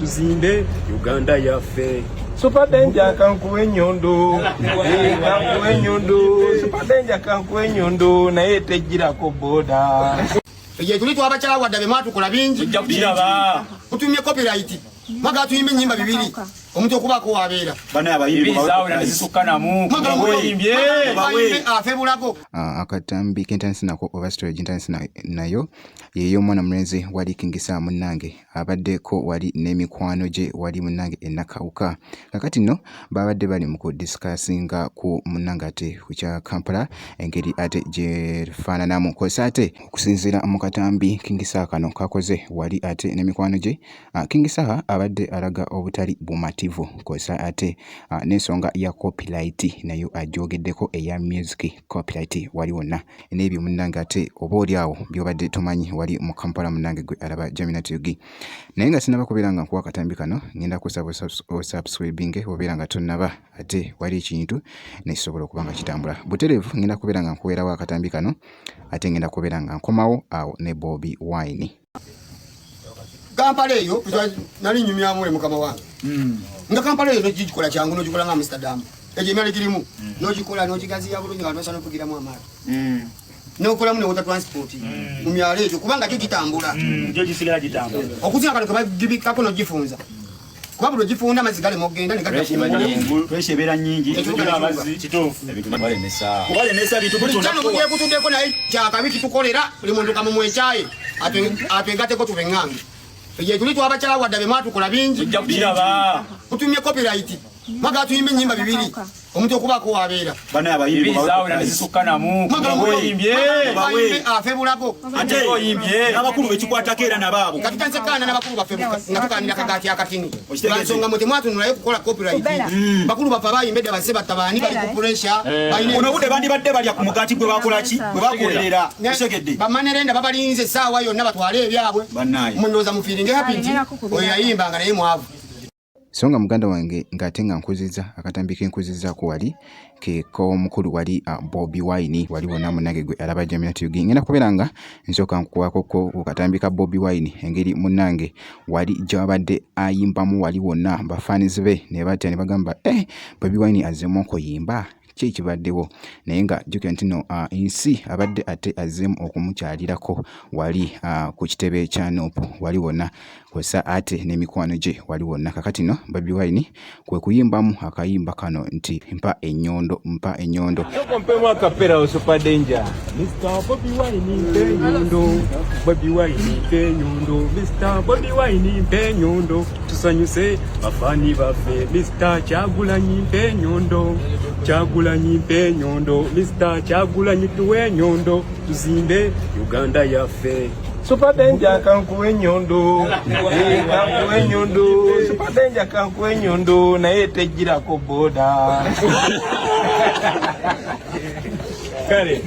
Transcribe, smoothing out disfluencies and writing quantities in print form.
Tuzimbe Uganda yaffe. Super Danger kankuwe ennyondo, eh, kankuwe ennyondo, Super Danger kankuwe ennyondo, naye tejjirako boda. Eyo tuli twabakyawa dda, bye mwatukola bingi. Ojja kukiraba. Kutumye copyright, mwagala tuyimbe ennyimba bibiri, omuntu okubaako wabeera. Bana abayimbi Bibiri zaawera ne zisukka namu. Oyimbye. Bayimbe afe bulago. Ah, akatambi kentandise nako oba story gyentandise nayo yey'omwana mulenzi wali Kingisa munnange abaddeko wali n'emikwano gye wali munnange e Nakawuka. Kakati nno babadde bali mu kudisikasinga ku munnange ate ku kya Kampala engeri ate gyefaananamu kw'ossa ate okusinziira mu katambi King Saha kano kakoze wali ate n'emikwano gye. Ah, King Saha abadde alaga obutali bumativu kw'ossa ate ah, n'ensonga ya copyright nayo agyogeddeko eya music copyright wali wonna n'ebyo munnange ate oba oli awo by'obadde tomanyi wali mu Kampala munnange gwe alaba Jaminat UG. Naye nga sinaba kubeera nga nkuwa akatambi kano, ngenda kusaba osubscribinge obeera nga tonnaba, ate wali ekintu nekisobola okuba nga kitambula butereevu. Ngenda kubeera nga nkuweerawo akatambi kano, ate ngenda kubeera nga nkomawo awo ne Bobi Wine. Kampala eyo nali nyumyamu we mukama wange nga Kampala eyo nogikola kyangu, nogikola nga Amsterdam, egyo emyalo girimu nogikola nogigaziya bulungi nga nosa nokugiramu amaato nokolamu ne water transport mu myalo egyo, kubanga gyo gitambula. Gyo gisigala gitambula. Okusinga kano kebagibikako nogifunza, kuba buli ogifunda amazzi galema okugenda ne gadda kungulu. Pressure ebeera nnyingi. Ekibuga Tugira nekibuga. amazzi. Kituufu. Kubalemesa. Kubalemesa bintu Buli bitunda. kyano mugyekutuddeko, naye kyakabi kitukolera buli muntu kamumwekyaye atwegateko tube ŋŋange. Eyo tuli twabakyawa dda, bye mwatukola bingi. Ojja kukiraba. Kutumye copyright, mwagala tuyimbe ennyimba bibiri, omuntu okubaako wabeera. Bana abayimbi Bibiri zaawera ne zisukka namu. Oyimbye. Bayimbe afe bulago. Ate Oyimbye. n'abakulu bekikwatako era nabaabo. Nga tutandise kukaana n'abakulu baffe, nga tukaanira kagaati akatini lwansonga mwe temwatunulayo kukola copyright. Bakulu baffe abayimba edda basse battabaani bali ku pressure balina. Buno obudde bandibadde balya ku mugaati gwe bakola ki? Gwe bakolerera. Okitegedde? Bamanerenda babalinze essaawa yonna batwale ebyabwe. Bannaaye. Mwe ndowooza mufiiringe happy nti oyo yayimbanga naye mwavu. So nga muganda wange ng'ate nga nkuzizza akatambi ke nkuzizzaako wali ke k'omukulu wali Bobi Wine wali wonna munnange gwe alaba Jaminat UG. Ngenda kubeera nga nsooka nkukwako ko ku katambi ka Bobi Wine engeri munnange wali gy'abadde ayimbamu wali wonna bafaanizi be ne batya ne bagamba, eh, Bobi Wine azzeemu okuyimba, ki ekibaddewo? Naye nga jjukira nti no ensi abadde ate azzeemu okumukyalirako wali ku kitebe kya NUP wali wonna kw'ossa ate n'emikwano gye wali wonna. Kakati no Bobi Wine kwe kuyimbamu akayimba kano nti mpa ennyondo, mpa ennyondo. Soko mpemu akapera o Super Danger. Mr. Bobi Wine mpe ennyondo, Bobi Wine mpe ennyondo, Mr. Bobi Wine mpe ennyondo, tusanyuse bafaani baffe. Mr. Kyagulanyi mpe ennyondo, Kyagulanyi mpe ennyondo, Mr. Kyagulanyi tuwe ennyondo, tuzimbe Uganda yaffe. Super Danger kankuwe ennyondo, eh, kankuwe ennyondo, Super Danger kankuwe ennyondo, naye tejjirako boda. Kale.